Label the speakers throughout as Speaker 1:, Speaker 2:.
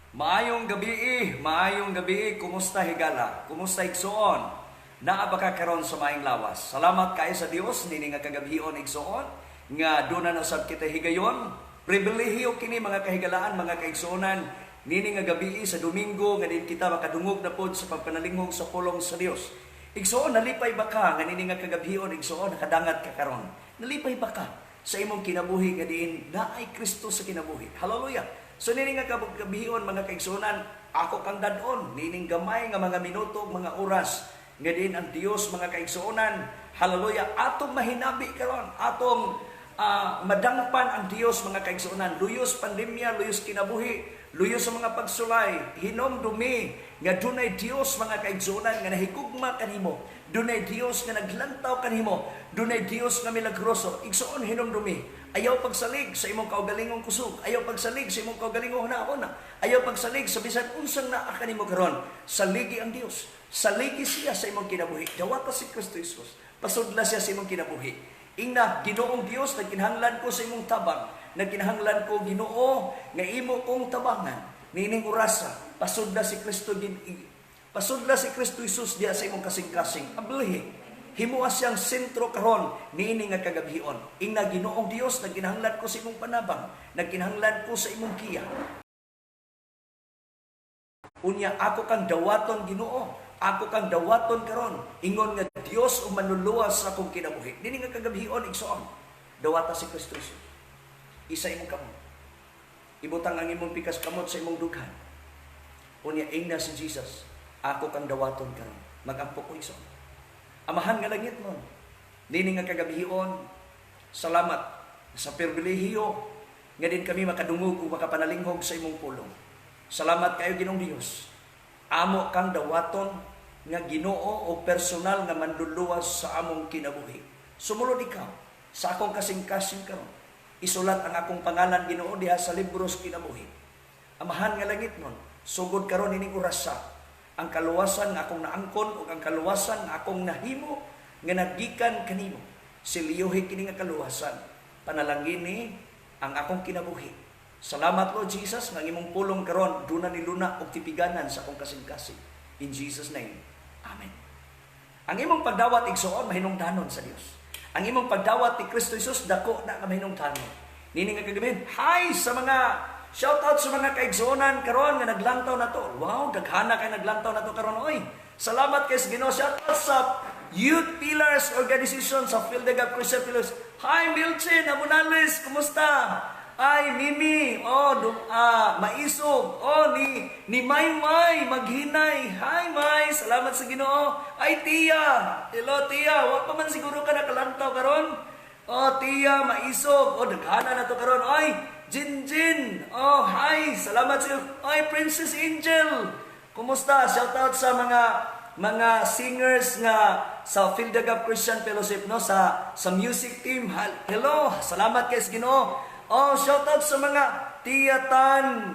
Speaker 1: Maayong gabi, maayong gabi, kumusta, higala? Kumusta, igsoon? Naa ba ka karon sa maayong lawas? Salamat kaayo sa Dios nini nga kagabhion, igsoon, nga duna na usab kita higayon. Pribilehiyo kini, mga kahigalaan, mga kaigsuonan, nini nga gabi sa Domingo nga din kita makadungog na pod sa pagpanalinghog sa pulong sa Dios. Igsoon, nalipay ba ka nga nini nga kagabhion, igsoon, nakadangat ka karon? Nalipay ba ka sa imong kinabuhi nga diin naay Kristo sa kinabuhi? Hallelujah! So nini nga kagabhion, mga kaigsuonan, ako kang dad-on nining gamay nga mga minuto, mga oras nga diin ang Dios, mga kaigsuonan, hallelujah, atong mahinabi karon, atong madangpan ang Dios, mga kaigsuonan. Luyos pandemya, luyos kinabuhi, luyos sa mga pagsulay, hinomdumi nga dunay Dios, mga kaigsuonan, nga nahigugma kanimo. Dunay Dios nga naglantaw kanimo. Dunay Dios nga milagroso. Igsoon, hinomdumi. Ayaw pagsalig sa imong kaugalingong kusog. Ayaw pagsalig sa imong kaugalingong hunahuna. Ayaw pagsalig sa bisan unsang naa kanimo karon. Saligi ang Dios. Saligi siya sa imong kinabuhi. Dawata si Kristo Jesus. Pasudla siya sa imong kinabuhi. Ingna, "Ginoong Dios, nagkinahanglan ko sa imong tabang. Nagkinahanglan ko, Ginoo, nga imo kong tabangan. Niining orasa, pasudla si Kristo gin pasudla si Kristo Jesus diya sa imong kasing-kasing. Ablihi. Himoa siyang sentro karon niini nga kagabhion." Ingna, "Ginoong Dios, nagkinahanglan ko sa imong panabang. Nagkinahanglan ko sa imong giya. Unya ako kang dawaton, Ginoo. Ako kang dawaton karon. Ingon nga Dios ug manluluwas sa akong kinabuhi." Nini nga kagabhion, igsoon, dawata si Kristo Jesus. Isa imong kamot. Ibutang ang imong pikas kamot sa imong dughan. Unya ingna si Jesus, "Ako kang dawaton karon." Magampo ko, igsoon. Amahan nga langitnon, nini nga kagabhion, salamat sa pribilehiyo nga din kami makadungog ug makapanalinghog sa imong pulong. Salamat kayo, Ginoong Dios. Amo kang dawaton nga Ginoo o personal nga manluluwas sa among kinabuhi. Sumulod ikaw sa akong kasing-kasing karon. Isulat ang akong pangalan, Ginoo, diha sa libros kinabuhi. Amahan nga langitnon, sugod karon ining orasa, ang kaluwasan nga akong naangkon ug ang kaluwasan nga akong nahimo nga nagikan kanimo. Selyuhi kini nga kaluwasan. Panalangini ang akong kinabuhi. Salamat, Lord Jesus, nga imong pulong karon duna ni luna og tipiganan sa akong kasing-kasing. In Jesus' name. Amen. Ang imong pagdawat, igsoon, mahinungdanon sa Dios. Ang imong pagdawat ni Kristo Jesus, dako na nga mahinungdanon. Nini nga kagabi, hi sa mga shout out sa mga kaigsuonan karon nga naglantaw na to. Wow, daghana kay naglantaw na to karon oy. Salamat kay sa Ginoo. Shout out sa Youth Pillars Organization sa Fill the Gap Christian Pillars. Hi, Milchin Abunales, kumusta? Ay, Mimi, oh, maisog, oh, ni May May, Maghinay. Hi, May, salamat sa Ginoo. Ay, Tia, hello, Tia, wa pa man siguro ka nakalantaw karon. Oh, Tia, maisog, oh, daghana na to karon. Ay, Jin Jin, oh, hi, salamat sa. Ay, Princess Angel, kumusta? Shout out sa mga singers nga sa Fill the Gap Christian Fellowship, no, sa music team. Hello, salamat kay sa Ginoo. Oh, shout out sa mga Tia Tan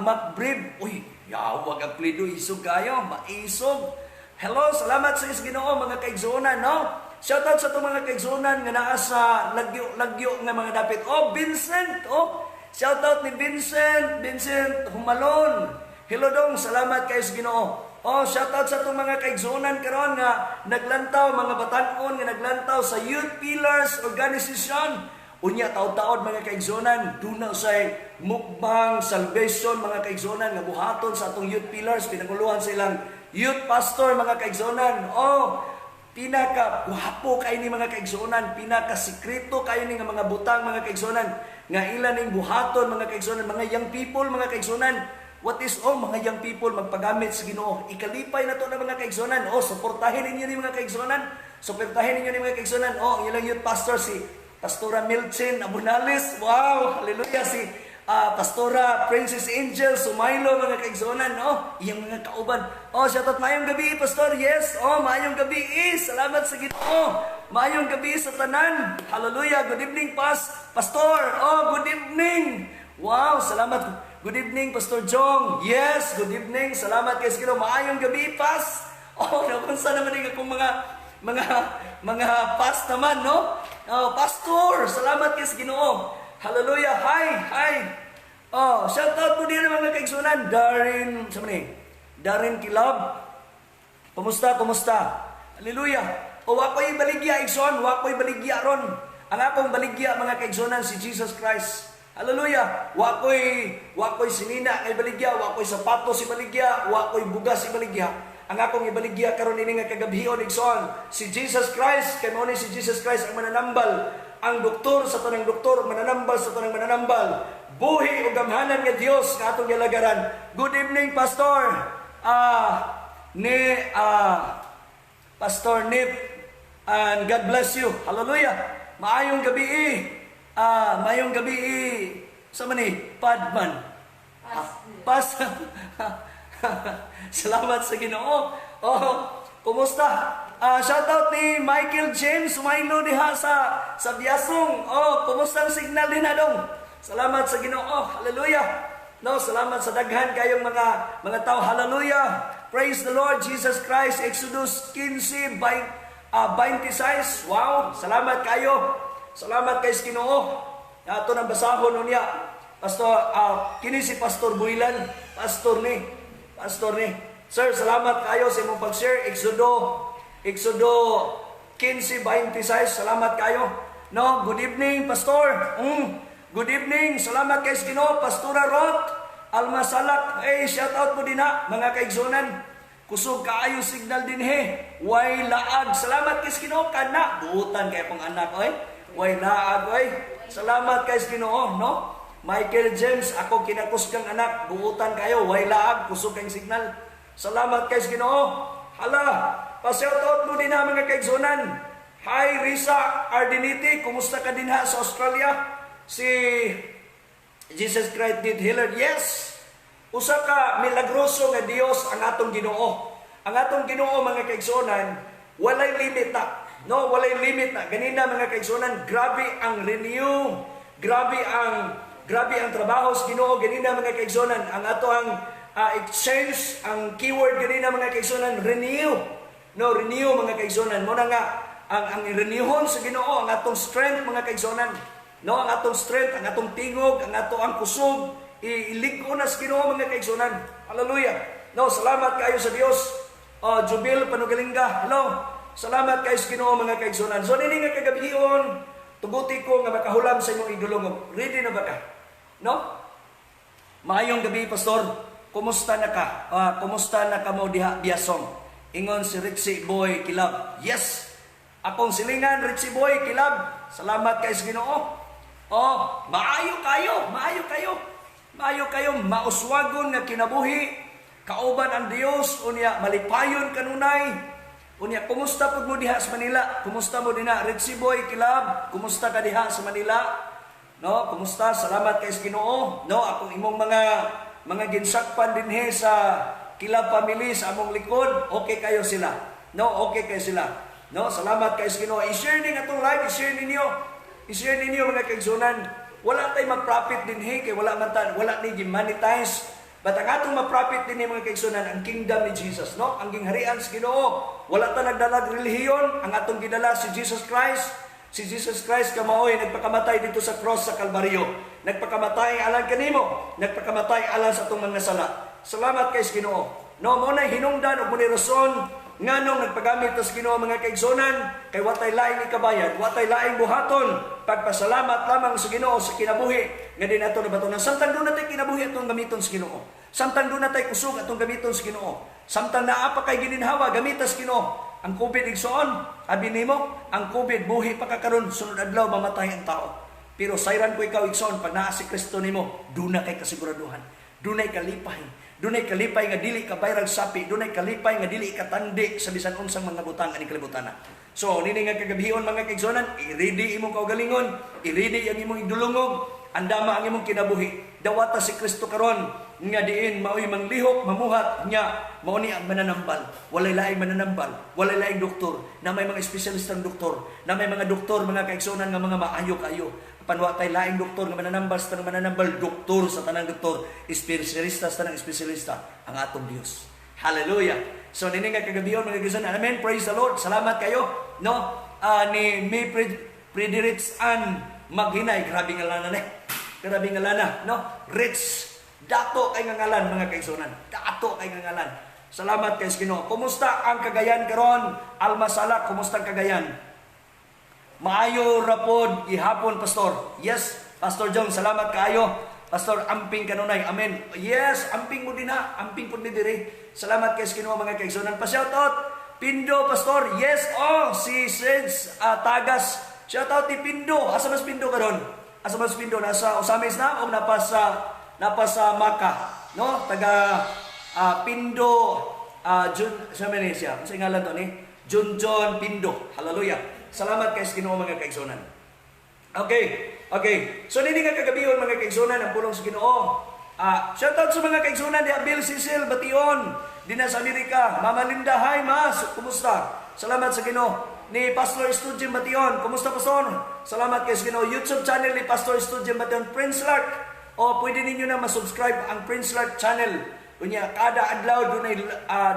Speaker 1: Macbrib. Uy, yawag ang plido, isog kayo, maisog. Hello, salamat sa Ginoo, mga kaigsuonan, no? Shout out sa itong mga kaigsuonan nga naa sa lagyo-lagyo nga mga dapit. Oh, Vincent, oh. Shout out ni Vincent, Vincent Humalon. Hello dong, salamat kay sa Ginoo. Oh, shout out sa itong mga kaigsuonan karon nga naglantaw, mga batanon nga naglantaw sa Youth Pillars Organization. Unya taod-taod, mga kaigsuonan, duna say mukbang salvation, mga kaigsuonan, nga buhaton sa atong Youth Pillars, pinanguluhan sa ilang youth pastor, mga kaigsuonan. Oh, pinaka gwapo kay ni, mga kaigsuonan, pinaka sikreto kayo ni nga mga butang, mga kaigsuonan, nga ilan ning buhaton, mga kaigsuonan, mga young people, mga kaigsuonan. What is, oh, mga young people magpagamit sa Ginoo. Ikalipay na to na, mga kaigsuonan. Oh, suportahin ninyo ni, mga kaigsuonan. Suportahin ninyo ni, mga kaigsuonan. Oh, ang ilang youth pastor si Pastora Milchin Abunales. Wow, hallelujah, si Pastora Princess Angel Sumaylo, mga kaigsuonan, no? Iyang mga kauban. Oh, shoutout, maayong gabi, Pastor. Yes, oh, maayong gabi. Eh, salamat sa Ginoo. Maayong gabi sa tanan. Hallelujah. Good evening, Pastor. Oh, good evening. Wow, salamat. Good evening, Pastor Jong. Yes, good evening. Salamat kay Ginoo. Maayong gabi, Pas. Oh, nakunsa naman yung akong mga pas naman, no? Oh, Pastor, salamat kay Ginoo. Hallelujah. Hi, hi. Oh, shout out po din mga kaigsunan. Darren, sa ni? Darren Kilab. Kumusta, kumusta? Hallelujah. O wa ko'y baligya, igsoon, wa ko'y baligya ron. Ang akong baligya, mga kaigsunan, si Jesus Christ. Hallelujah. Wa ko'y sinina nga ibaligya, wa ko'y sapatos ibaligya, wa ko'y bugas ibaligya. Ang akong ibaligya karon ini nga kagabhion, igsoon, si Jesus Christ, kay mao ni si Jesus Christ ang mananambal, ang doktor sa tanang doktor, mananambal sa tanang mananambal. Buhi ug gamhanan nga Dios nga atong gialagaran. Good evening, Pastor. Ni Pastor Nip, and God bless you. Hallelujah. Maayong gabi eh. Maayong gabi eh. Sa man ni Padman. Ah, pas. Salamat sa Ginoo. Oh, kumusta? Shout out ni Michael James Sumaylo diha sa Biasong. Oh, kumusta ang signal din dong? Salamat sa Ginoo. Hallelujah. No, salamat sa daghan kayong mga tao. Hallelujah. Praise the Lord Jesus Christ. Exodus 15 by 26. Wow, salamat kayo. Salamat kay sa Ginoo. Ato nang basahon unya. Pastor, kini si Pastor Builan, pastor ni. Pastor ni. Sir, salamat kayo sa imong pag-share. Exodo 15:26. Salamat kayo. No, good evening, Pastor. Good evening. Salamat kay sa Ginoo, Pastora Roth Almasalak. Hey, shout out mo din ha, mga kaigsunan. Kusog kaayo signal din he. Way laag. Salamat kay sa Ginoo kana. Buutan kay pong anak oy. Way laag oy. Salamat kay sa Ginoo, no? Michael James, ako kinakusgang anak, buutan kayo, way laag, kusog kayong signal. Salamat kay sa Ginoo. Hala, pa-shout out mo din ha, mga kaigsunan. Hi Risa Ardiniti, kumusta ka din ha sa Australia? Si Jesus Christ did healer. Yes. Usa ka milagroso nga Dios ang atong Ginoo. Ang atong Ginoo, mga kaigsuonan, walay limit na. No, walay limit na. Ganina, mga kaigsuonan, grabe ang renew, grabe ang trabaho sa Ginoo ganina, mga kaigsuonan. Ang ato ang exchange, ang keyword ganina, mga kaigsuonan, renew. No, renew, mga kaigsuonan. Mo na nga ang renewhon sa Ginoo ang atong strength, mga kaigsuonan. No, ang atong strength, ang atong tingog, ang ato ang kusog, ilig-on na sa Ginoo, mga kaigsuonan. Hallelujah. No, salamat kayo sa Dios. Oh, Jubil Panugalingga. Hello. Salamat kayo sa Ginoo, mga kaigsuonan. So nini nga kagabhion, tuguti ko nga makahulam sa imong idulungog. Ready na ba ka? No? Maayong gabi, Pastor. Kumusta na ka? Kumusta na ka mo diha Biasong? Ingon si Ritzy Boy Kilab. Yes. Akong silingan, Ritzy Boy Kilab. Salamat kay sa Ginoo. Oh, maayo kayo, maayo kayo. Maayo kayo mauswagon nga kinabuhi. Kauban ang Dios unya malipayon kanunay. Unya kumusta pud mo diha sa Manila? Kumusta mo dinha, Ritzy Boy Kilab? Kumusta ka diha sa Manila? No, kumusta? Salamat kay sa Ginoo. No, akong imong mga ginsakpan dinhi sa Kilab family sa among likod, okay kayo sila. No, okay kayo sila. No, salamat kay sa Ginoo. I-share ning atong live, i-share ninyo. I-share ninyo, mga kaigsunan. Wala tay mag-profit dinhi kay wala man ta, wala ni gi-monetize. But ang atong ma-profit dinhi, mga kaigsunan, ang kingdom ni Jesus, no? Ang gingharian sa Ginoo. Wala ta nagdalag relihiyon, ang atong gidala si Jesus Christ. Si Jesus Christ kamaoy nagpakamatay dito sa cross sa Kalbaryo. Nagpakamatay alang kanimo, nagpakamatay alang sa atong mga sala. Salamat kay sa Ginoo. No, mo na hinungdan ug mo ni rason nganong nagpagamit ta sa Ginoo, mga kaigsunan, kay watay laing ikabayad, watay laing buhaton, pagpasalamat lamang sa Ginoo sa kinabuhi nga di nato nabatonan. Samtang doon natay kinabuhi, atong gamiton sa Ginoo. Samtang doon natay kusog, atong gamiton sa Ginoo. Samtang naa pa kay gininhawa, gamita sa Ginoo. Ang COVID, igsoon, abi nimo, ang COVID buhi pa ka karon, sunod adlaw mamatay ang tao. Pero sayran ko ikaw, igsoon, pag naa si Kristo nimo, duna kay kasiguraduhan. Dunay kalipay. Dunay kalipay nga dili ka bayrag sapi, dunay kalipay nga dili ka tandi sa bisan unsang mga butang ani kalibutan. So, nini nga kagabhion, mga kaigsonan, i-ready imong kaugalingon, i-ready ang imong idulungog, andama ang imong kinabuhi. Dawata si Kristo karon nga diin maoy manglihok, mamuhat nya mao ni ang mananambal. Walay laing mananambal, walay laing doktor, na may mga espesyalistang doktor, na may mga doktor, mga kaigsonan, nga mga maayo kayo. Apan wa tay laing doktor nga mananambal sa tanang mananambal, doktor sa tanang doktor, espesyalista sa tanang espesyalista, ang atong Dios. Hallelujah. So nini nga kagabion, mga kaigsonan, amen. Praise the Lord. Salamat kayo. No? Ni May Fredericks Ann Maghinay, grabe nga lang na. Grabe nga lana, no? Rich. Dato kay nga ngalan, mga kaigsunan. Dato kay nga ngalan. Salamat kay Ginoo. Kumusta ang Cagayan karon? Alma Salak, kumusta ang Cagayan? Maayo rapod gihapon, Pastor. Yes, Pastor John, salamat kaayo. Pastor, amping kanunay. Amen. Yes, amping mo din ha. Amping pud mi diri. Salamat kay Ginoo, mga kaigsunan. Pa-shout out Pindo, Pastor. Yes, oh, si Sens Tagas. Shout out ni Pindo. Asa mas Pindo karon? Asa mas Pindo? Nasa Ozamiz na o napa sa Maka, no? Taga Pindo Jun sa Malaysia. Unsa ngalan to ni? Junjon Pindo. Hallelujah. Salamat kay Ginoo, mga kaigsunan. Okay. Okay. So nini nga kagabihon, mga kaigsunan, ang pulong sa Ginoo. Shout out sa mga kaigsunan ni Abel Cecil Bation dinha sa Amerika. Mama Linda, hi mas. Kumusta? Salamat sa Ginoo. Ni Pastor Studio Bation, kumusta, Pastor? Salamat kay Ginoo. YouTube channel ni Pastor Studio Bation, Prince Lark. O pwede ninyo na ma-subscribe ang Prince Lark channel. Unya kada adlaw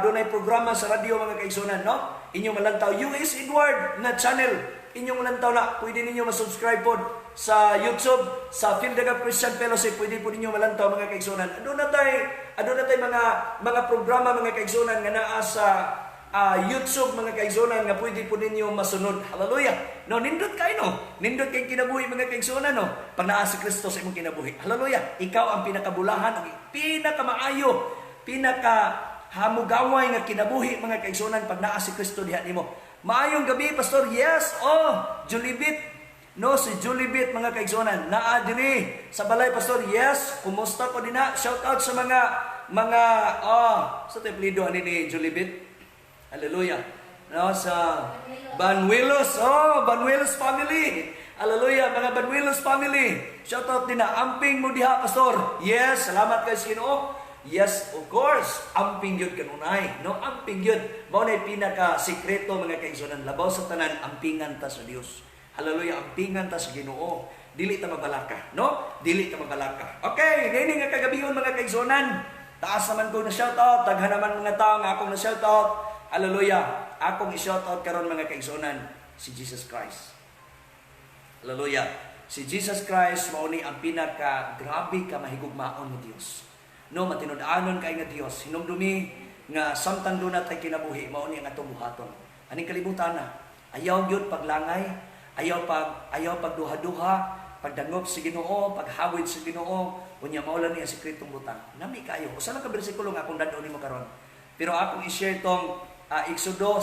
Speaker 1: dunay programa sa radyo, mga kaigsunan, no? Inyong malantaw US Edward na channel. Inyong malantaw na pwede ninyo ma-subscribe pod sa YouTube, sa Phildaga Christian Fellowship, pwede po ninyo malantaw, mga kaigsunan. Aduna tay mga programa, mga kaigsunan, nga naa sa YouTube, mga kaigsunan, nga pwede po ninyo masunod. Hallelujah. No, nindot kay, no. Nindot kay kinabuhi, mga kaigsunan, no. Pag naa si Kristo sa imong kinabuhi. Hallelujah. Ikaw ang pinakabulahan ug pinakamaayo, pinaka hamugaway nga kinabuhi, mga kaigsunan, pag naa si Kristo diha nimo. Maayong gabi, Pastor. Yes, oh, Julibit. No, si Julibit, mga kaigsunan. Naa diri sa balay, Pastor. Yes, kumusta ko dinha? Shout out sa mga oh, sa teplido ani ni Julibit. Hallelujah. No, sa Banuelos. Oh, Banuelos family. Hallelujah, mga Banuelos family. Shout out din na. Amping mo diha, Pastor. Yes, salamat kay Ginoo. Yes, of course. Amping yun kanunay. No, amping yun. Mao na pinaka sikreto, mga kaigsunan. Labaw sa tanan, ampingan ta sa Dios. Hallelujah, ampingan ta sa Ginoo. Dili ta mabalaka, no? Dili ta mabalaka. Okay, nini nga kagabihon, mga kaigsunan. Taas naman ko na shout out, daghan naman mga tao nga akong na shout out. Hallelujah. Akong i-shout out karon, mga kaigsunan, si Jesus Christ. Hallelujah. Si Jesus Christ mao ni ang pinaka grabe ka mahigugmaon ni Dios. No, matinud-anon kay nga Dios. Hinumdumi nga samtang duna tay kinabuhi, mao ni ang atong buhaton. Aning kalibutan na, ayaw gyud paglangay, ayaw pagduha-duha, pagdangop sa Ginoo, paghawid sa Ginoo, unya mao lang ni ang sekretong butang. Nami kayo. Usa lang ka bersikulo nga akong dad-on nimo karon. Pero akong i-share tong Exodo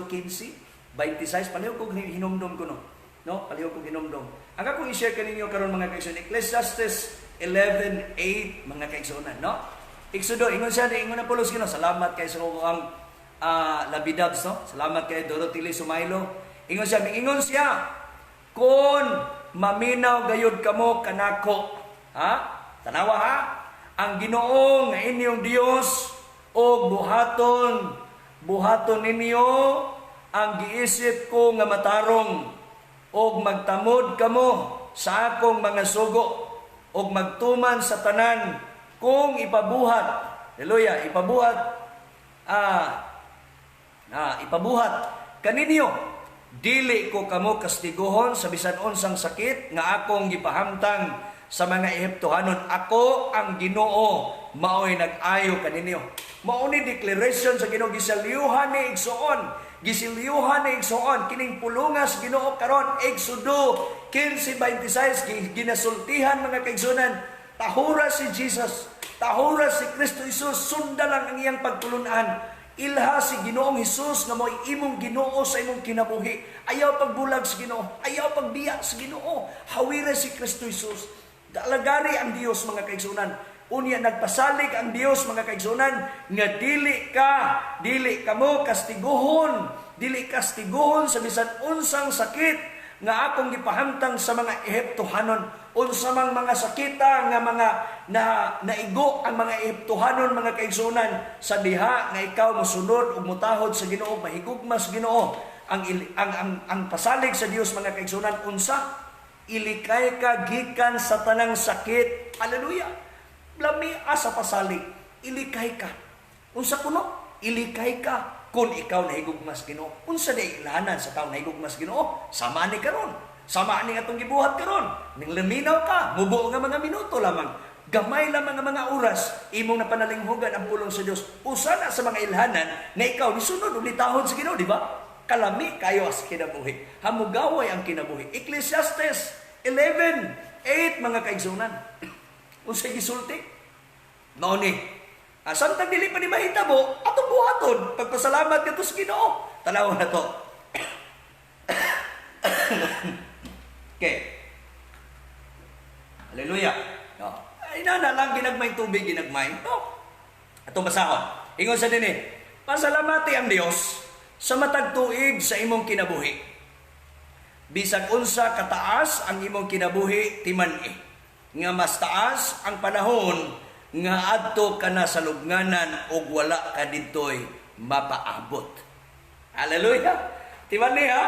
Speaker 1: 15:26, palihog kog hinumdom ko, no. No, palihog kog hinumdom. Ang akong i-share kaninyo karon, mga kaigsuonan, Ecclesiastes 11:8, mga kaigsuonan, no? Exodo, ingon siya, ingon na pulos Ginoo. Salamat kay sa ang Labidabs, no? Salamat kay Dorothy Lee Sumaylo. Ingon siya, ingon siya, "Kon maminaw gayud kamo kanako." Ha? Tanawa ha? "Ang Ginoo nga inyong Dios og buhaton buhaton ninyo ang giisip ko nga matarong og magtamod kamo sa akong mga sugo og magtuman sa tanan kung ipabuhat." Hallelujah, ipabuhat ipabuhat kaninyo. "Dili ko kamo kastiguhon sa bisan unsang sakit nga akong gipahamtang sa mga Ehiptohanon. Ako ang Ginoo, maoy nag-ayo kaninyo." Mao ni declaration sa Ginoo, gisaliuhan ni igsuon. Gisiliuhan ni igsuon kining pulungas Ginoo karon, Exodo 15:26, ginasultihan, mga kaigsunan. Tahura si Jesus. Tahura si Kristo Jesus, sunda lang ang iyang pagtulunan. Ilha si Ginoong Hesus nga mo'y imong Ginoo sa imong kinabuhi. Ayaw pagbulag sa Ginoo, ayaw pagbiya sa Ginoo. Hawira si Kristo Hesus. Dalagari ang Dios, mga kaigsunan. Unya nagpasalig ang Dios, mga kaigsunan, nga dili kamo kastiguhon, dili kastiguhon sa bisan unsang sakit nga akong gipahamtang sa mga Ehiptohanon. Unsa mang mga sakita nga mga na naigo ang mga Ehiptohanon, mga kaigsunan, sa diha nga ikaw mosunod ug motahod sa Ginoo, mahigugma sa Ginoo, ang pasalig sa Dios, mga kaigsunan, unsa? Ilikay ka gikan sa tanang sakit. Hallelujah. Lami sa pasalig, ilikay ka. Unsa kuno? Ilikay ka kung ikaw nahigugma sa Ginoo. Unsa di ilahanan sa tao nahigugma sa Ginoo? Sama ni karon. Sama ni atong gibuhat karon. Ning liminaw ka, mubo nga mga minuto lamang. Gamay lamang nga mga oras imong napanalinghugan ang pulong sa Dios. Usa na sa mga ilhanan nga ikaw nisunod og nitahod sa Ginoo, di ba? Kalami kayo as kinabuhi. Hamugaway ang kinabuhi. Ecclesiastes 11:8, mga kaigsunan. Unsay gisulti? Mao ni. Samtang dili pa ni mahitabo, atong buhaton pagpasalamat kadto sa Ginoo. Tan-aw na to. Okay. Hallelujah. No. Ay na lang ginagmay tubig, ginagmay. No. Atong basahon. Ingon sa dinhi, pasalamati ang Dios sa matag tuig sa imong kinabuhi. Bisag unsa kataas ang imong kinabuhi, timan-i nga mas taas ang panahon nga adto ka na sa lubnganan ug wala ka didtoy mapaabot. Hallelujah. Timan-i ha.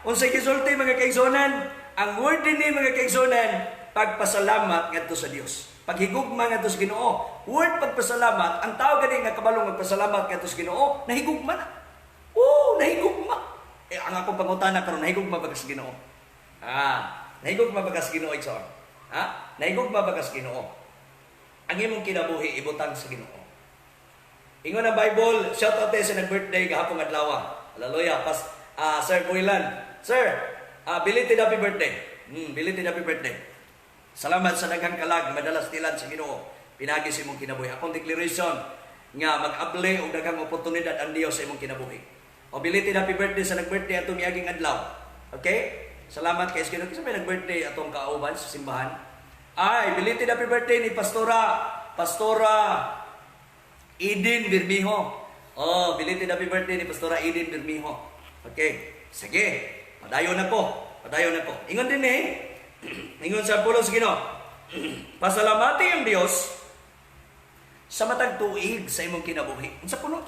Speaker 1: Unsay gisulti, mga kaigsuonan? Ang word dinhi, mga kaigsuonan, pagpasalamat ngadto sa Dios. Paghigugma ngadto sa Ginoo. Word pagpasalamat, ang tao gani nga kabalong magpasalamat ngadto sa Ginoo, nahigugma na. Oh, nahigugma. Eh, ang akong pangutana karon, nahigugma ba ka sa Ginoo? Ah, nahigugma ba ka sa Ginoo, igsoon? Ha? Nahigugma ba ka sa Ginoo? Ang imong kinabuhi ibutang sa Ginoo. Ingon ang Bible, shout out sa nag-birthday gahapon adlaw. Hallelujah. Pas Sir Builan. Sir, belated happy birthday. Belated happy birthday. Salamat sa daghang kalag madalas tilan sa Ginoo. Pinagi sa imong kinabuhi. Akong declaration nga mag-able og daghang oportunidad ang Dios sa imong kinabuhi. O belated happy birthday sa nag-birthday atong miaging adlaw. Okay? Salamat kay Ginoo. Kinsa may nag-birthday atong kauban sa simbahan? Ay, belated happy birthday ni Pastora Eden Bermijo. Oh, belated happy birthday ni Pastora Eden Bermijo. Okay. Sige. Padayon na ko. Padayon na ko. Ingon din eh. Ingon sa pulong sa Ginoo. Pasalamati ang Dios sa matag tuig sa imong kinabuhi. Unsa kuno?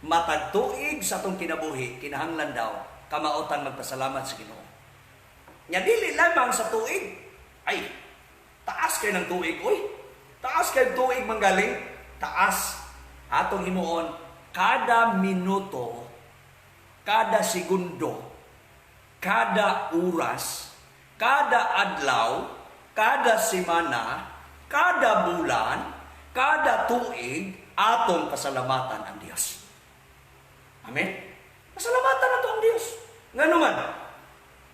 Speaker 1: Matag tuig sa atong kinabuhi, kinahanglan daw kamaotan magpasalamat sa Ginoo. Nya dili lamang sa tuig. Ay, taas kay ng tuig, oy. Taas kay tuig manggaling, taas atong himuon kada minuto, kada segundo, kada oras, kada adlaw, kada semana, kada bulan, kada tuig, atong pasalamatan ang Dios. Amen? Pasalamatan nato ang Dios. Ngano man,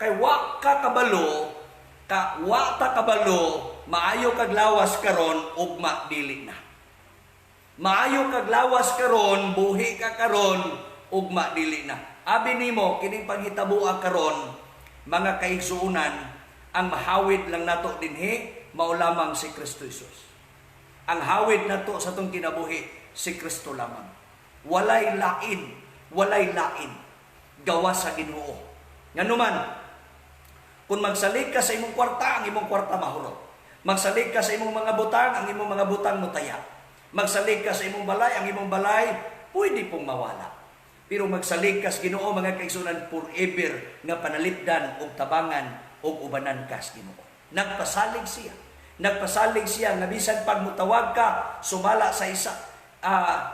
Speaker 1: kay wa ka kabalo, ka wa ta kabalo, maayo kag lawas karon, ugma dili na. Maayo kag lawas karon, buhi ka karon, ugma dili na. Abi nimo kining panghitaboa karon, mga kaigsuonan, ang mahawid lang nato dinhi mao lamang si Kristo Jesus. Ang hawid nato sa atong kinabuhi si Kristo lamang. Walay lain, walay lain gawas sa Ginoo. Nganuman, kung magsalig ka sa imong kwarta, ang imong kwarta mahurot. Magsalig ka sa imong mga butang, ang imong mga butang mutaya. Magsalig ka sa imong balay, ang imong balay pwede pong mawala. Pero magsalig ka sa Ginoo, mga kaigsuonan, forever nga panalipdan og tabangan og ubanan ka sa Ginoo. Nagpasalig siya. Nagpasalig siya nga bisan pag mutawag ka sumala sa isa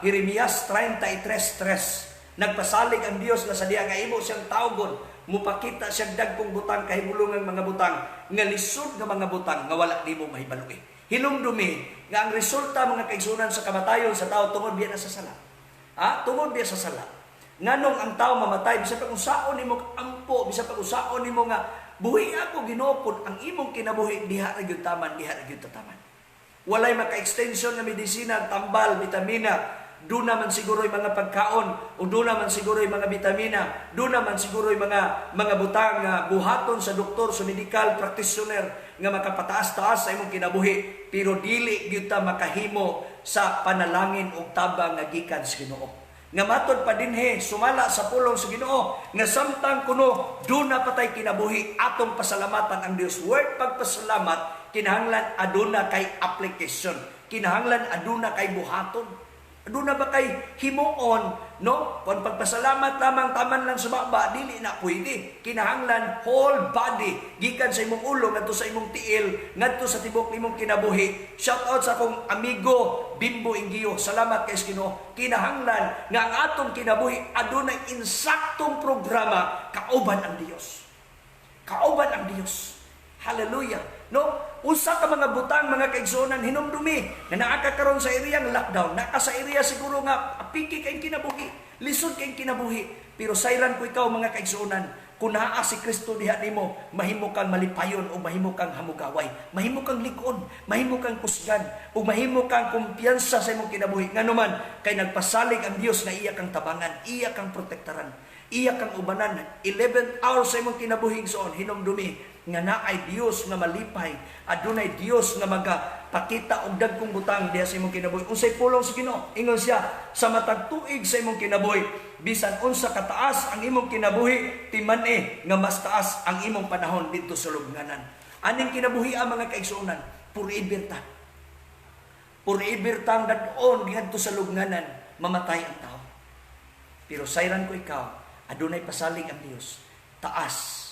Speaker 1: Jeremias 33:3. Nagpasalig ang Dios nga sa diha nga imo siyang tawgon, mupakita siyang dagkong butang, kahibulungang mga butang, nga lisod nga mga butang nga wala nimo mahibaluhi. Hinumdumi nga ang resulta, mga kaigsuonan, sa kamatayon sa tao tungod biya na sa sala. Ha? Tungod biya sa sala. Nganong ang tao mamatay, bisan pag unsaon nimo ampo, bisan pag unsaon nimo nga buhi ako Ginoo, kun ang imong kinabuhi diha ra gyud taman, diha ra gyud tataman. Walay maka-extension nga medisina, tambal, bitamina, doon naman siguro yung mga pagkaon, o doon naman siguro yung mga bitamina, doon naman siguro yung mga butang nga buhaton sa doktor, sa medical practitioner nga makapataas-taas sa imong kinabuhi, pero dili gyud ta makahimo sa panalangin og tabang nga gikan sa Ginoo. Nga matod pa dinhi sumala sa pulong sa Ginoo nga samtang kuno duna patay kinabuhi, atong pasalamatan ang Dios. Word pagpasalamat kinahanglan aduna kay application, kinahanglan aduna kay buhaton, aduna ba kay himuon, no? Kung pagpasalamat lamang taman lang sa baba, dili na pwede. Kinahanglan whole body, gikan sa imong ulo ngadto sa imong tiil, ngadto sa tibok nimong kinabuhi. Shout out sa akong amigo Bimbo Ingio. Salamat kay Ginoo. Kinahanglan nga ang atong kinabuhi adunay insaktong programa kauban ang Dios. Kauban ang Dios. Hallelujah. No? Usa ka mga butang, mga kaigsuonan, hinumdumi na naa ka karon sa area ng lockdown, naa ka sa area siguro nga apiki kay kinabuhi, lisod kay kinabuhi, pero sayran ko ikaw, mga kaigsuonan, kung naa si Kristo diha nimo, mahimo kang malipayon o mahimo kang hamugaway, mahimo kang lig-on, mahimo kang kusgan, o mahimo kang kumpiyansa sa imong kinabuhi. Nganuman, kay nagpasalig ang Dios na iya kang tabangan, iya kang protektaran, iya kang ubanan. 11 hours sa imong kinabuhi, igsoon, hinumdumi nga naay Dios nga malipay, adunay Dios nga magapakita og dagkong butang diha sa imong kinabuhi. Unsay pulong sa Ginoo? Ingon siya, sa matag tuig sa imong kinabuhi, bisan unsa kataas ang imong kinabuhi, timan-i nga mas taas ang imong panahon didto sa lubnganan. Aning kinabuhi ang mga kaigsuonan, forever ta. Forever tang dad-on ngadto sa lubnganan, mamatay ang tao. Pero sayran ko ikaw, adunay pasalig ang Dios, taas,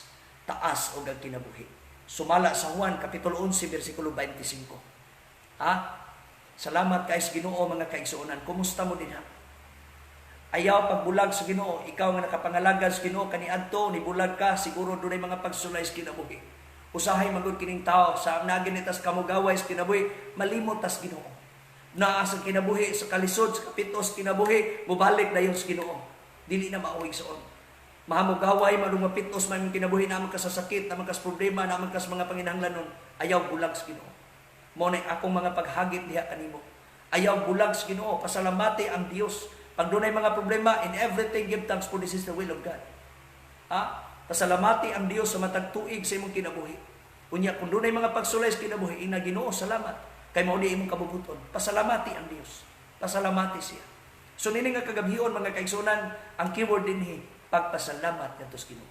Speaker 1: taas og ang kinabuhi. Sumala sa Juan Kapitulo 11 versikulo 25. Ha? Salamat kay sa Ginoo, mga kaigsuonan. Kumusta mo dinha? Ayaw pagbulag sa Ginoo, ikaw nga nakapangalagad sa Ginoo kaniadto nibulag ka, siguro dunay mga pagsulay sa kinabuhi. Usahay magud kining tao sa nagin tas kamugaway sa kinabuhi, malimot tas Ginoo. Naa sa kinabuhi sa kalisod, sa kapitos kinabuhi, mobalik dayon sa Ginoo. Dili na mao, igsoon. Mahamugaway man mapitos man imong kinabuhi, naa man ka sa sakit, naa man kas problema, naa man kas mga panginahanglanon, ayaw bulag sa Ginoo. Mao na akong mga paghagit diha kanimo. Ayaw bulag sa Ginoo, pasalamati ang Dios. Pag dunay mga problema, in everything give thanks, for this is the will of God. Ha? Pasalamati ang Dios sa matag tuig sa imong kinabuhi. Unya kung dunay mga pagsulay sa kinabuhi, ina Ginoo, salamat kay mao di imong kabubuton. Pasalamati ang Dios. Pasalamati siya. So nini nga kagabhion, mga kaigsunan, ang keyword dinhi, pagpasalamat ngadto sa Ginoo.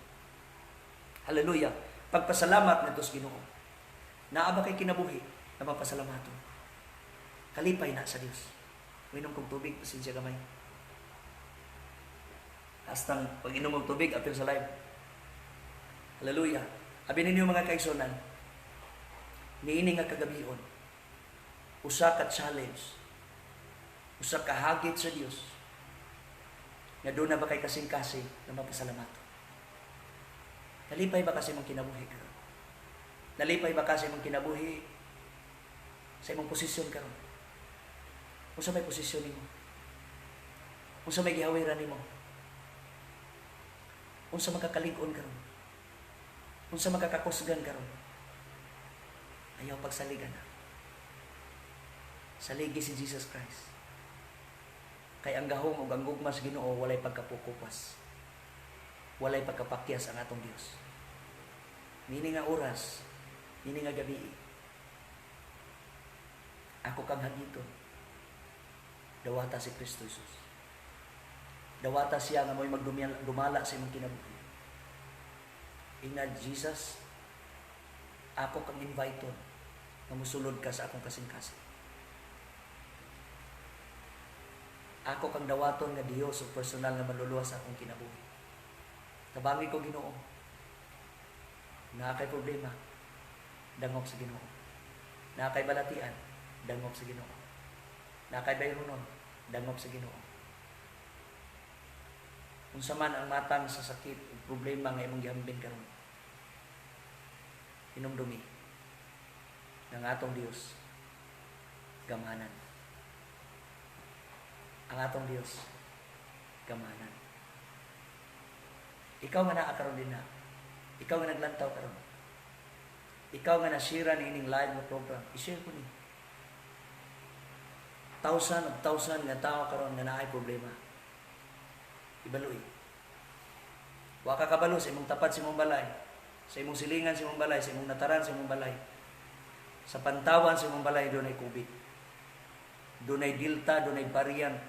Speaker 1: Hallelujah. Pagpasalamat ngadto sa Ginoo. Naa ba kay kinabuhi na mapasalamaton? Kalipay na sa Dios. Minom kog tubig, pasensya gamay. Hastang pag-inom og tubig, apil sa live. Hallelujah. Abi ninyo, mga kaigsunan, niini nga kagabhion, usa ka challenge, usa ka hagit sa Dios, nga duna ba kay kasing-kasing na mapasalamaton? Nalipay ba kasi imong kinabuhi karon? Nalipay ba kasi imong kinabuhi sa imong posisyon karon? Unsa may posisyon nimo? Unsa may gihawiran nimo? Unsa makakalig-on karon? Unsa makakakusgan karon? Ayaw pagsaligan na. Saligi si Jesus Christ. Kay ang gahom ug ang gugma sa Ginoo walay pagkapukupas. Walay pagkapakyas ang atong Dios. Nini nga oras, nini nga gabi, ako kang hagiton. Dawata si Kristo Jesus. Dawata siya nga mo'y magdumala sa imong kinabuhi. Ina Jesus, ako kang invite nga musulod ka sa akong kasing-kasing. Ako kang dawaton nga Dios ug personal nga manluluwas sa akong kinabuhi. Tabangi ko, Ginoo. Naa kay problema, dangop sa Ginoo. Naa kay balatian, dangop sa Ginoo. Naa kay bayronon, dangop sa Ginoo. Unsa man ang matang sa sakit ug problema nga imong gihambin karon, hinumdumi ng atong Dios gamanan. Ang atong Dios gamanan. Ikaw nga naa karon dinha. Ikaw nga naglantaw karon. Ikaw nga nasira ni ining live nga program, i-share ko ni. Thousand of thousand nga tao karon nga naay problema. Ibaloy. Wa ka kabalo sa imong tapad sa imong balay, sa imong silingan sa imong balay, sa imong nataran sa imong balay. Sa pantawan sa imong balay dunay COVID. Dunay Delta, dunay variant.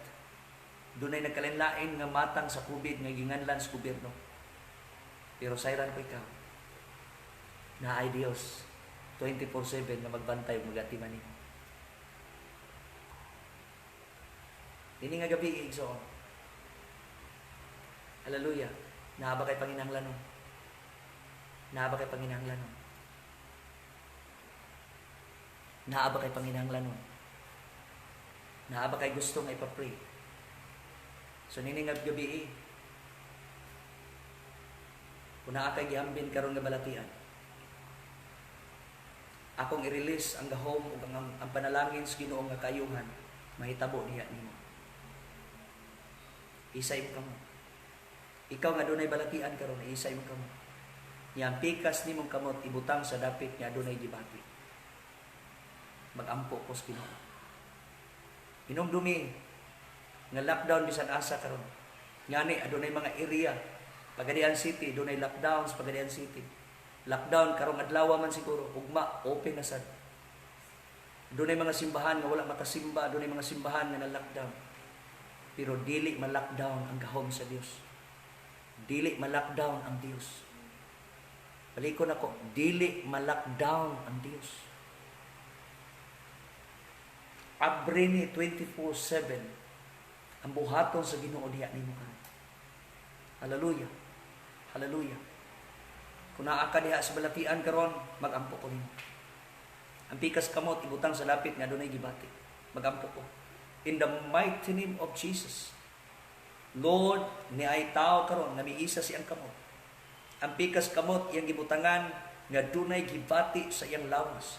Speaker 1: Dunay nagkalain-lain nga matang sa COVID nga ginganlan sa gobyerno. Pero sayran ko ikaw, naay Dios 24/7 nga magbantay ug magatiman nimo. Ini nga gabi, igsoon. Hallelujah. Naa ba kay panginahanglanon? Naa ba kay panginahanglanon? Naa ba kay panginahanglanon? Naa ba kay gusto nga ipapray? So nini nga gabi, Kung naa kay gihambin karon nga balatian, akong i-release ang gahom ug ang panalangin sa Ginoo nga kaayuhan mahitabo diha nimo. Isa imong kamot. Ikaw nga dunay balatian karon, isa imong kamot. Nya ang pikas nimong kamot ibutang sa dapit nga adunay gibati. Magampo ko sa Ginoo. Hinumdumi nga lockdown bisan asa karon. Ngani adunay mga area, Pagadian City, dunay lockdown sa Pagadian City. Lockdown karong adlaw man siguro, ugma open na sad. Dunay mga simbahan nga wala makasimba, dunay mga simbahan nga na lockdown. Pero dili ma-lockdown ang gahom sa Dios. Dili ma-lockdown ang Dios. Balikon ako, dili ma-lockdown ang Dios. Abre ni 24/7 ang buhaton sa Ginoo diha nimo karon. Hallelujah. Hallelujah. Kung naa ka diha sa balatian karon, magampo ko nimo. Ang pikas kamot ibutang sa dapit nga dunay gibati. Magampo ko. In the mighty name of Jesus. Lord, niay tao karon nga miisa siyang kamot. Ang pikas kamot iyang gibutangan nga dunay gibati sa iyang lawas.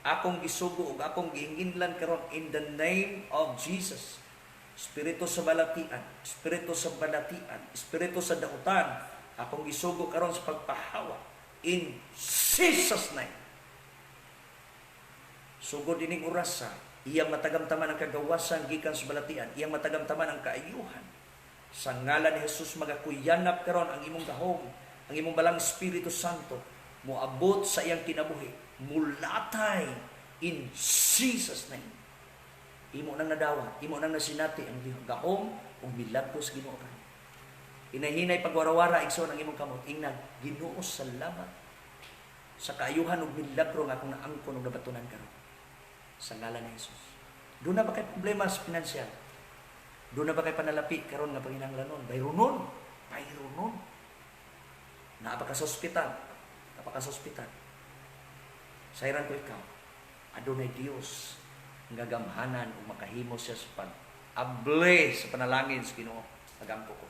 Speaker 1: Akong gisugo ug akong giinginlan karon in the name of Jesus. Espiritu sa balatian, espiritu sa balatian, espiritu sa dautan, akong gisugo karon sa pagpahawa in Jesus' name. Sugod ining orasa, iyang matagamtaman ang kagawasan gikan sa balatian, iyang matagamtaman ang kaayuhan. Sa ngalan ni Jesus, magakuyanap karon ang imong gahom, ang imong balang Espiritu Santo, moabot sa iyang kinabuhi, mulatay in Jesus' name. Imo nang nadawat, imo nang nasinati ang gahom ug milagro sa Ginoo karon. Hinahinay pagwarawara, igsoon, ang imong kamot. Ingnan, "Ginoo, salamat sa kaayuhan ug milagro nga akong naangkon ug nabatunan karon." Sa ngalan ni Jesus. Duna ba kay problema sa pinansyal? Duna ba kay panalapi karon nga panginahanglanon? Bayronon. Bayronon. Naa ba ka sa ospital? Naa ba ka sa ospital? Sayran ko ikaw. Adunay Dios nga gamhanan ug makahimo siya sa pag-able sa panalangin sa Ginoo. Pagampo ko.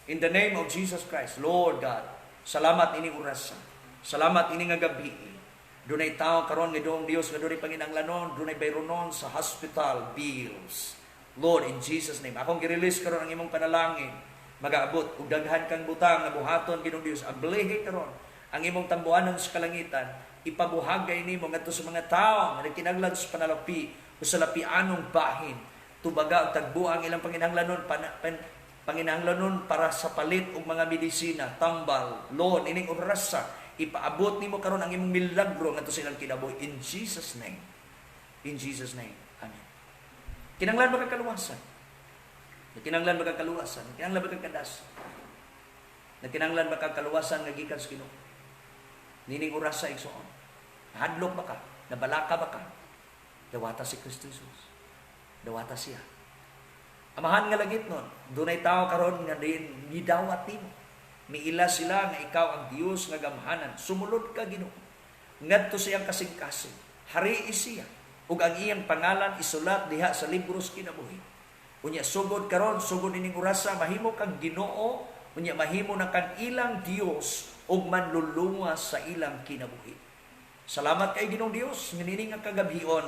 Speaker 1: In the name of Jesus Christ, Lord God, salamat ini oras. Salamat ini nga gabi. Dunay tao karon nga doong Dios nga dunay panginahanglanon, dunay bayronon sa hospital bills. Lord, in Jesus' name, akong gi-release karon ang imong panalangin. Magaabot og daghan kang butang nga buhaton, Ginoong Dios. Ablehe karon ang imong tambuanan sa kalangitan. Ipabuhagay nimo ngadto sa mga tao nga nagkinahanglan sa panalapi o sa lapianong bahin. Tubaga og tagbuang ilang panginahanglanon panginahanglanon para sa palit og mga medisina, tambal. Lord, ining orasa, ipaabot nimo karon ang imong milagro ngadto sa ilang kinabuhi in Jesus' name. In Jesus' name. Amen. Kinanglan ba kag kaluwasan? Kinanglan ba kag kaluwasan? Kinanglan ba kag kadas? Nagkinanglan ba kag kaluwasan nga gikan sa Ginoo? Nining orasa, igsoon. Nahadlok ba ka? Nabalaka ba ka? Dawata si Kristo Jesus. Dawata siya. Amahan nga langitnon, dunay tao karon nga din gidawat nimo. Miila sila nga ikaw ang Dios nga gamhanan. Sumulod ka, Ginoo ngadto sa iyang kasing-kasing. Hari siya ug ang iyang pangalan isulat diha sa libro sa kinabuhi. Unya sugod karon, sugod ining orasa, mahimo kang Ginoo, unya mahimo na kang ilang Dios ug manluluwas sa ilang kinabuhi. Salamat kay Ginoong Dios nga niini nga kagabhion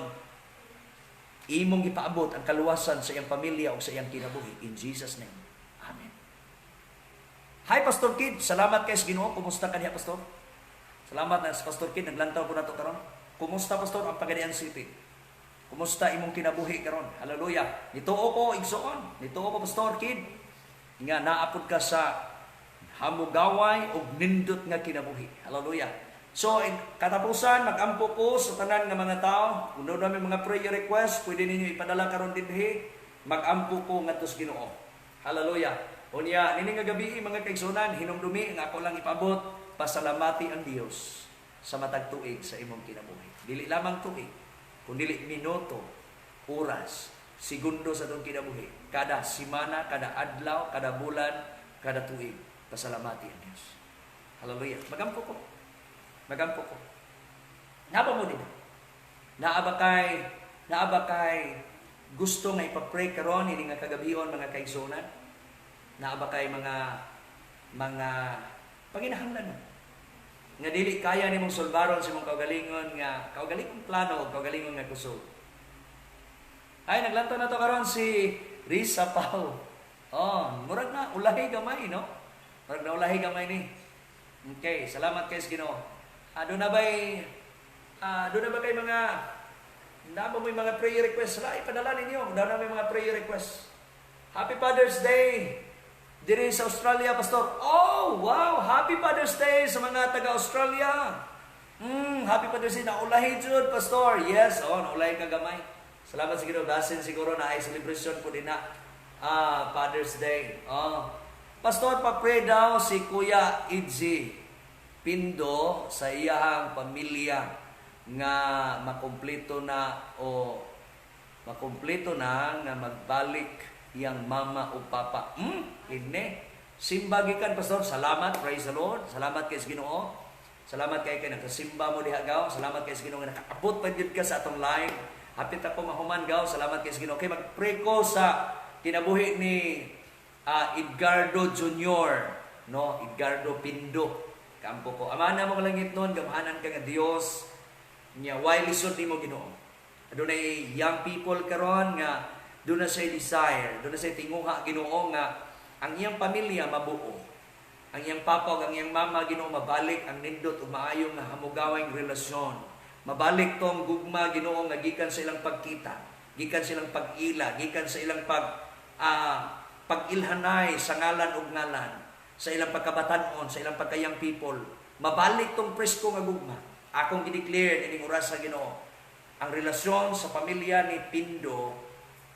Speaker 1: imong gipaabot ang kaluwasan sa iyang pamilya ug sa iyang kinabuhi in Jesus' name. Amen. Hi, Pastor Kid, salamat kay sa Ginoo. Kumusta ka diha, Pastor? Salamat na sa Pastor Kid naglantaw po nato karon. Kumusta, Pastor, ang Pagadian City? Kumusta imong kinabuhi karon? Hallelujah. Nituo ko, igsoon. Nituo ko, Pastor Kid, nga naapod ka sa hamugaway ug nindot nga kinabuhi. Hallelujah. So, in katapusan, magampo ko sa tanan nga mga tao. Kung doon namin mga prayer request, pwede ninyo ipadala karon dinhi. Magampo ko ngadto sa Ginoo. Hallelujah. Unya, nini nga gabi, mga kaigsunan, hinumdumi nga ako lang ipabot, pasalamati ang Dios sa matag tuig sa imong kinabuhi. Dili lamang tuig, kundi minuto, oras, segundo sa atong kinabuhi. Kada simana, kada adlaw, kada bulan, kada tuig, pasalamati ang Dios. Hallelujah. Magampo ko. Magampo ko. Naa ba mo din? Naa ba kay gusto nga ipapray karon ini nga kagabhion, mga kaigsunan? Naa ba kay mga Panginahanglan nga dili kaya nimong solbaron sa imong kaugalingon nga kaugalingong plano o kaugalingon nga kusog. Ay, naglantaw na to karon si Risa Pau. Oh, murag na ulahi gamay, no? Murag na ulahi gamay ni. Okay, salamat kay Ginoo. Doon na ba kay mga na ba mo mga prayer request? Sala, ipadala ninyo. Doon na may mga prayer request. Happy Father's Day diri sa Australia, Pastor. Oh, wow! Happy Father's Day sa mga taga-Australia. Happy Father's Day. Naulahi jud, Pastor. Yes, oh, naulahi ka gamay. Salamat sa Ginoo. Basin siguro na ay celebration po din na Father's Day. Oh. Pastor, pa-pray daw si Kuya Idzi Pindo sa iyahang pamilya nga makumpleto na o makumpleto na nga magbalik iyang mama o papa. Ini. Simba gikan, Pastor. Salamat, praise the Lord. Salamat kay Ginoo. Salamat kay kay nakasimba mo diha, gaw. Salamat kay Ginoo nga nakaabot pa gyud ka sa atong live. Hapit ako mahuman, gaw. Salamat kay Ginoo. Kay mag-pray ko sa kinabuhi ni Edgardo Jr., no? Edgardo Pindo. Kampo ko. Ama namo nga langitnon, gamhanan ka nga Dios. Nya way lisod nimo, Ginoo. Adunay young people karon nga doon na siya desire, doon na siya tinguha, Ginoo, nga ang iyang pamilya mabuo. Ang iyang papa ug ang iyang mama, Ginoo, mabalik ang nindot ug maayong nga hamugawing relasyon. Mabalik tong gugma, Ginoo, nga gikan sa ilang pagkita, gikan sa ilang pag-ila, gikan sa ilang pag-ilhanay sa ngalan ug ngalan, sa ilang pagkabatanon, sa ilang pagka-young people. Mabalik tong presko nga gugma. Akong gideclare ining oras sa Ginoo. Ang relasyon sa pamilya ni Pindo,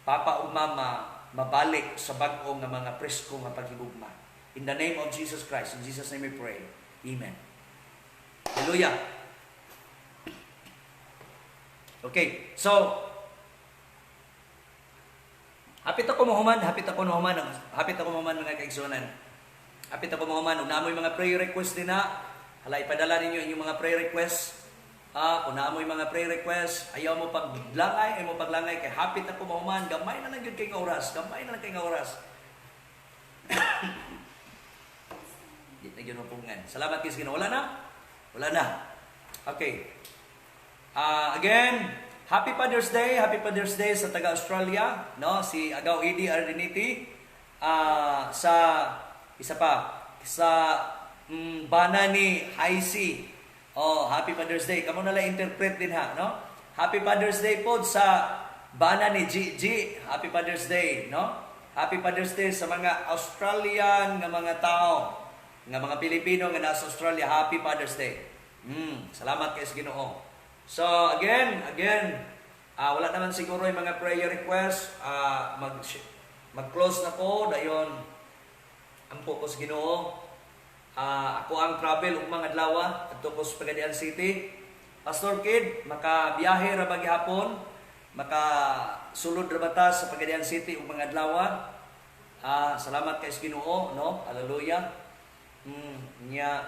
Speaker 1: papa ug mama, mabalik sa bag-o nga mga presko nga paghigugma. In the name of Jesus Christ, in Jesus' name we pray. Amen. Hallelujah. Okay, so hapit ako mahuman, hapit ako mahuman, hapit ako mahuman, mga kaigsunan. Hapit ako mahuman, ug naa moy mga prayer request din na. Hala, ipadala ninyo inyong mga prayer request. Kung naa moy mga prayer request, ayaw mo paglangay, ayaw mo paglangay kay hapit ako mahuman, gamay na lang gyud kay nga oras, gamay na lang kay nga oras. Di na gyud mapungan. Salamat kay Ginoo. Wala na? Wala na. Okay. Again, Happy Father's Day, Happy Father's Day sa taga Australia, no? Si Agaw Edi Ardiniti, sa isa pa sa bana ni Haisi. Oh, Happy Father's Day. Kamo na lang interpret din ha, no? Happy Father's Day po sa bana ni GG. Happy Father's Day, no? Happy Father's Day sa mga Australian nga mga tao, nga mga Pilipino nga nasa Australia. Happy Father's Day. Salamat kay sa Ginoo. So again, wala naman siguro yung mga prayer request. Mag-close na ko dayon. Ampo ko sa Ginoo. Ako ang travel ug mga adlaw adto ko sa Pagadian City. Pastor Kid, makabiyahe ra ba gihapon? Maka sulod ra ba ta sa Pagadian City ug mga adlaw? Salamat kay sa Ginoo, no? Hallelujah. Nya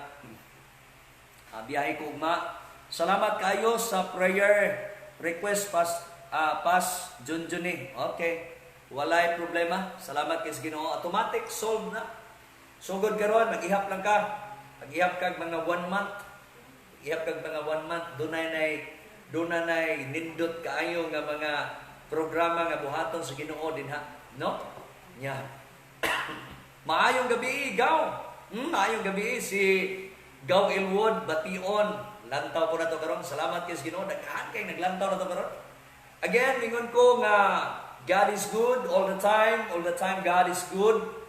Speaker 1: biyahe ko ugma. Salamat kayo sa prayer request pas Junjuni. Okay. Walay problema. Salamat kay sa Ginoo. Automatic solve na. Sugod karon, mag-ihap lang ka. Mag-ihap kag mga one month. Ihap kag mga one month, dunay nindot kaayo nga mga programa nga buhaton sa Ginoo dinha, no? Nya. Maayong gabi, Gaw. Maayong gabi si Gaw Elwood Bation. Lantaw po na to karon. Salamat kay sa Ginoo. Daghan kay naglantaw na to karon. Again, mingon ko nga God is good all the time. All the time God is good.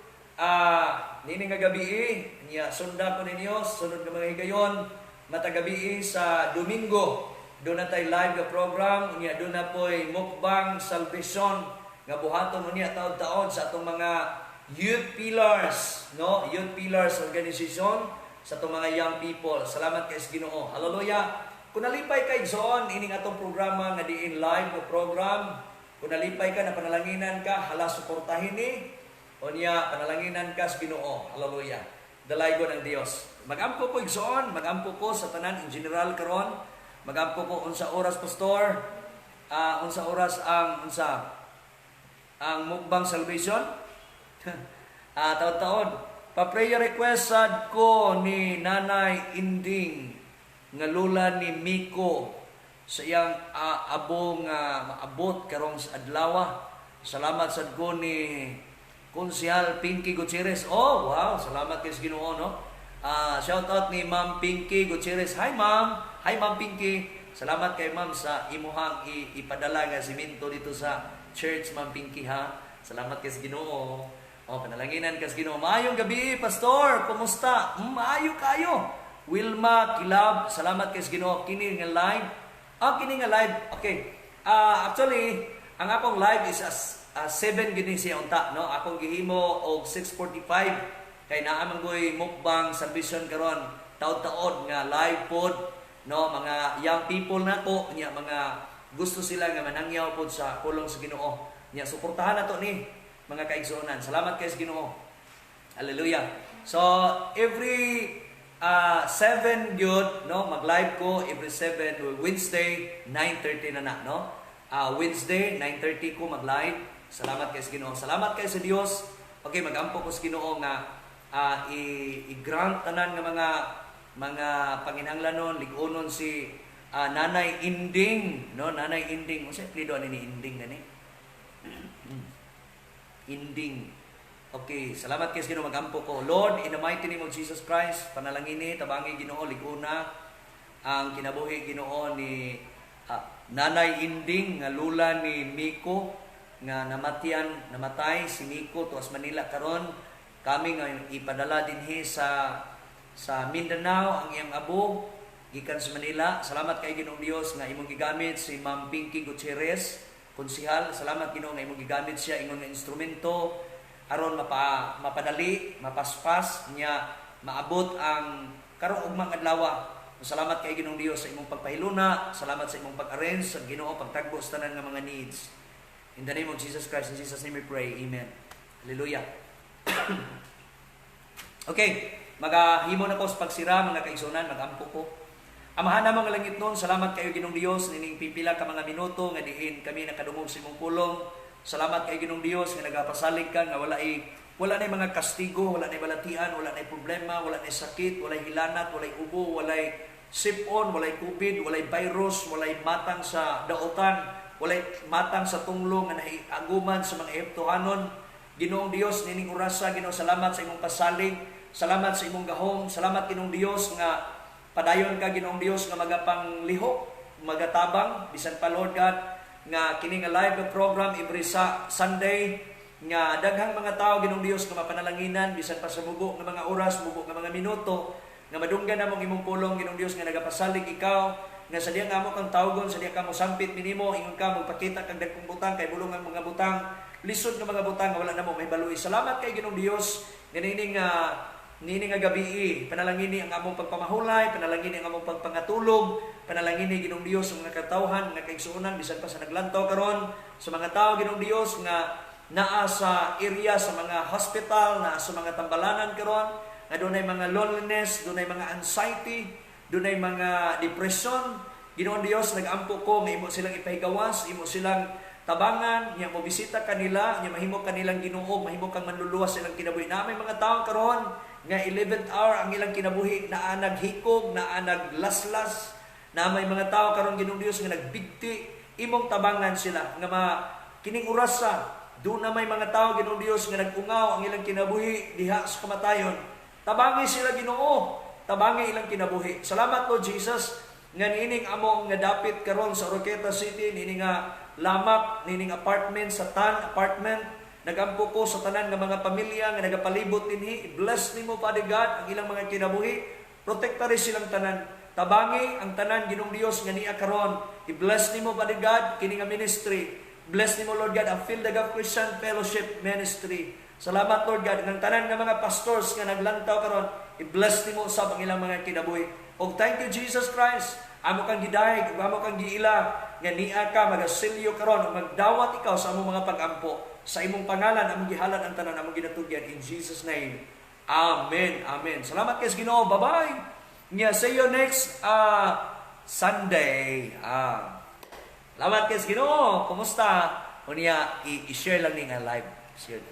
Speaker 1: Nini nga gabi, niya sunda ko ninyo sunod nga mga higayon matagabi sa Domingo. Doon na tay live nga program, unya doon na po'y mukbang salvation nga buhaton unya taon-taon sa atong mga Youth Pillars, no? Youth Pillars Organization sa atong mga young people. Salamat kay sa Ginoo. Hallelujah. Kung nalipay kay Zoon ining atong programa nga diin live nga program, kung nalipay ka na panalanginan ka, hala, suportahin ni. Unya panalanginan ka sa Ginoo. Hallelujah. Dalaygon ang Dios. Magampo ko, igsoon, magampo ko sa tanan in general karon. Magampo ko unsa oras, Pastor? Unsa oras ang unsa ang mukbang salvation? Taon-taon. Pa-prayer request sad ko ni Nanay Inding nga lula ni Miko sa iyang abo nga maabot karong sa adlaw. Salamat sad ko ni Konsehal Pinky Gutierrez. Oh, wow, salamat kay sa Ginoo, no. Shout out ni Ma'am Pinky Gutierrez. Hi, Ma'am. Hi, Ma'am Pinky. Salamat kay Ma'am sa imuhang ipadala nga simento dito sa church, Ma'am Pinky, ha. Salamat kay sa Ginoo. Oh, panalanginan kas Ginoo. Maayong gabi, Pastor. Kumusta? Maayo kayo. Wilma Kilab, salamat kay sa Ginoo kini nga live. Ah, kini nga live. Okay. Actually, ang akong live is as 7 gini siya unta, no? Akong gihimo og 6:45 kay naa man goy mukbang submission karon taod-taod nga live pod, no, mga young people nako nya mga gusto sila nga manangyaw pod sa pulong sa Ginoo. Nya suportahan nato ni mga kaigsuonan. Salamat kay sa Ginoo. Hallelujah. So every 7 gyud, no, mag-live ko every 7, Wednesday 9:30 na na, no. Wednesday 9:30 ko mag-live. Salamat kay sa Ginoo. Salamat kay sa Dios. Okay, magampo ko sa Ginoo nga i-grant tanan nga mga panginahanglanon, lig-onon si Nanay Inding, no, Nanay Inding. Unsa apelyido ani ni Inding gani? Inding. Okay, salamat kay sa Ginoo, magampo ko. Lord, in the mighty name of Jesus Christ, panalangini, tabangi Ginoo, lig-ona ang kinabuhi, Ginoo, ni Nanay Inding nga lula ni Miko nga namatian, namatay si Miko tuas Manila karon. Kami nga ipadala dinhi sa Mindanao ang iyang abo gikan sa Manila. Salamat kay Ginoong Dios nga imong gigamit si Ma'am Pinky Gutierrez, konsihal. Salamat, Ginoo, nga imong gigamit siya ingon nga instrumento aron mapadali, mapaspas nya maabot ang karong ugmang adlaw. Salamat kay Ginoong Dios sa imong pagpahiluna, salamat sa imong pag-arrange sa Ginoo, pagtagbo sa tanan nga mga needs. In the name of Jesus Christ, in Jesus' name we pray. Amen. Hallelujah. Okay, magahimo na ko sa pagsira, mga kaigsuonan, magampo ko. Amahan namo nga langitnon, salamat kayo, Ginoong Dios, nining pipila ka mga minuto nga diin kami nakadungog sa imong pulong. Salamat kay Ginoong Dios nga nagapasalig ka nga wala nay mga kastigo, wala nay balatian, wala nay problema, wala nay sakit, walay hilanat, walay ubo, walay sipon, walay COVID, walay virus, walay matang sa daotan, walay matang sa tunglo nga nahiaguman sa mga Ehiptohanon. Ginoong Dios, nining orasa, Ginoo, salamat sa imong pasalig, salamat sa imong gahom, salamat, Ginoong Dios, nga padayon ka, Ginoong Dios, nga magapanglihok, magatabang bisan pa, Lord God, nga kini nga live nga program every sa Sunday nga daghang mga tao, Ginoong Dios, nga mapanalanginan bisan pa sa mubo nga mga oras, mubo nga mga minuto, nga madunggan namong imong pulong, Ginoong Dios, nga nagapasalig ikaw nga sa diya nga amo kang tawgon, sa diya ka mo sampit minimo, ingon ka magpakita kag dagkong butang kay bulong ang mga butang, lisod nga mga butang nga wala namo mahibaluy. Salamat kay Ginoong Dios nga nining nga gabi, panalangini ang among pagpamahulay, panalangini ang among pagpangatulog, panalangini, Ginoong Dios, ang mga katawhan, mga kaigsuonan bisan pa sa naglantaw karon, sa mga tao, Ginoong Dios, nga naa sa area sa mga hospital, naa sa mga tambalanan karon, nga dunay mga loneliness, dunay mga anxiety, dunay mga depression. Ginoong Dios, nagampo ko nga imo silang ipahigawas, imo silang tabangan, nya mo bisita kanila, nya mahimo kanilang Ginoo, mahimo kang manluluwas sa ilang kinabuhi. Na may mga tao karon nga 11th hour ang ilang kinabuhi, naa naghikog, naa naglaslas, na may mga tao karon, Ginoong Dios, nga nagbigti, imong tabangan sila nga ma kining orasa doon na may mga tao, Ginoong Dios, nga nag-ungaw ang ilang kinabuhi diha sa kamatayon. Tabangi sila, Ginoo, tabangi ilang kinabuhi. Salamat, Lord Jesus, nga niining among nga dapit karon sa Oroquieta City, niini nga lamak, niining apartment sa Tan Apartment. Nagampo ko sa tanan nga mga pamilya nga nagapalibot dinhi. Bless nimo, Father God, ang ilang mga kinabuhi. Protektari silang tanan. Tabangi ang tanan, Ginoong Dios, nga niya karon. I-bless nimo, Father God, kini nga ministry. Bless nimo, Lord God, ang Fill the Gap Christian Fellowship Ministry. Salamat, Lord God, ng tanan nga mga pastors nga naglantaw karon. I-bless nimo usab ang ilang mga kinabuhi. Og thank you, Jesus Christ. Amo kang gidayeg ug amo kang giila nga niya ka magasilyo karon ug magdawat ikaw sa among mga pagampo. Sa imong pangalan among gihalad ang tanan among ginatugyan, in Jesus' name. Amen. Amen. Salamat kay sa Ginoo. Bye-bye. Nya see you next Sunday. Ah. Salamat kay sa Ginoo. Kumusta? Unya i-share lang ni nga live. Share.